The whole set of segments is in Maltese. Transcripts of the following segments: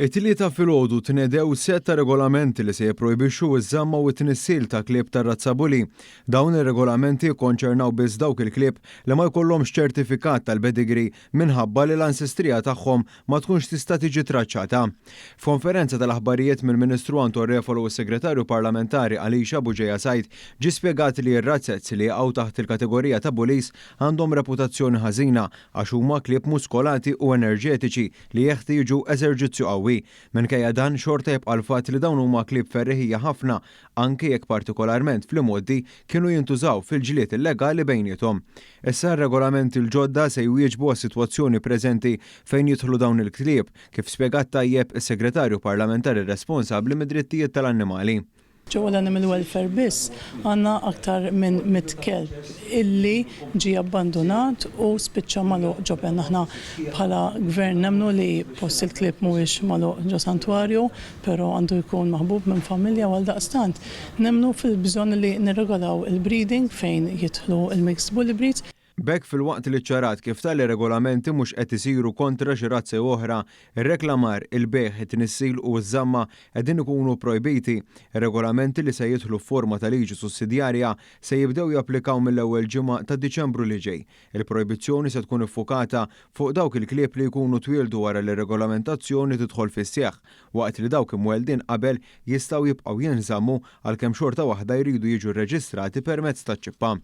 It-Tlieta filgħodu tnedew sett ta' regolamenti li se jipprojbixxu ż-żamma u t-tnissil ta' klieb tar-razza bully. Dawn ir-regolamenti jikkonċernaw biss dawk il-klieb li ma jkollhomx ċertifikat tal-pedigree minħabba li l-ansestrija tagħhom ma tkunx tista' tiġi traċċata. F'konferenza tal-aħbarijiet mill-Ministru Anton Refalo u s-Segretarju Parlamentari Alicia Bugeja Said ġie spjegat li r-razzez li jaqgħu taħt il-kategorija ta' bullies għandhom reputazzjoni ħażina għax huma klieb muskolati u enerġetiċi li jeħtieġu eżerġizzju qawwi. Minkejja dan, xorta jibqa' l-fatt li dawn huma klieb ferriħija ħafna, anki jekk partikolarment fl-imgħoddi kienu jintużaw fil-ġlied illegali bejniethom. Issa r-regolamenti l-ġodda se jwieġbu għas-sitwazzjoni preżenti fejn jidħlu dawn il-klieb, kif spjegat tajjeb is-Segretarju Parlamentari responsabbli mid-drittijiet tal-annimali. Ġewwa l-Animal Welfare biss għandna aktar minn 100 kelb illi ġie abbandunat u spiċċa magħluq ġo pen. Aħna bħala Gvern nemmnu li post il-klieb mhuwiex magħluq ġo santwarju, però għandu jkun maħbub minn familja u għaldaqstant nemmnu fil-bżonn li nirregolaw il-breeding fejn jidħlu l-mixed bully breeds. B'hekk filwaqt li ċċarat kif tali regolamenti mhux qed isiru kontra xi razza jew oħra, ir-reklamar, il-bejgħ, it-tnissil u ż-żamma qegħdin ikunu pprojbiti. Ir-regolamenti li se jidħlu f'forma ta' liġi sussidjarja se jibdew japplikaw mill-ewwel ġimgħa ta' Diċembru li ġej. Il-projbizzjoni se tkun iffukata fuq dawk il-klieb li jkunu twieldu wara li r-regolamentazzjoni tidħol fis-seħħ, waqt li dawk imweldin qabel jistgħu jibqgħu jinżammu għalkemm xorta waħda jridu jiġu rreġistrati permezz ta' ċippa.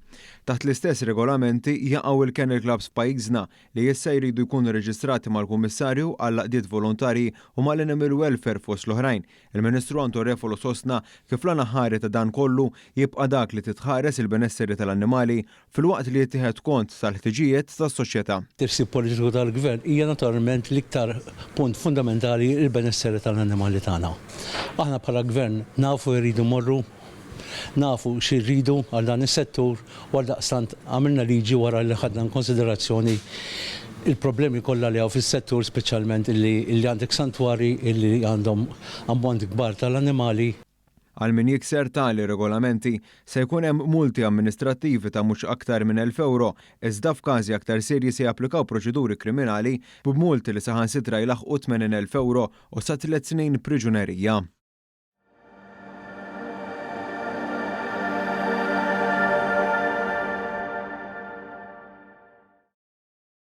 Taħt l-istess regolamenti jaqgħu l-kennel clubs f'pajjiżna li issa jridu jkunu rreġistrati mal-Kummissarju għall-Għaqdiet Volontarji u mal-Animal Welfare fost l-oħrajn. Il-Ministru Anton Refalo sostna kif l-għan aħħari ta' dan kollu jibqa' dak li titħares il-benesseri tal-annimali filwaqt li jittieħed kont tal-ħtiġijiet tas-soċjetà. Il-ħsieb politiku tal-Gvern hija naturalment l-iktar punt fundamentali l-benesseri tal-annimali tagħna. Aħna bħala Gvern nafu fejn irridu mmorru, nafu xi rridu għal dan is-settur u għaldaqstant għamilna liġi wara li ħadna in konsiderazzjoni il-problemi kollha li hawn fis-settur speċjalment illi għandek santwarji illi għandhom ammont kbar tal-annimali. Għal min jikser tali regolamenti, se jkun hemm multi amministrattivi ta' mhux aktar minn 1,000 ewro, iżda f'każi aktar serji se japplikaw proċeduri kriminali b'multi li saħansitra jlaħħqu 80,000 ewro u sa tliet snin priġunerija.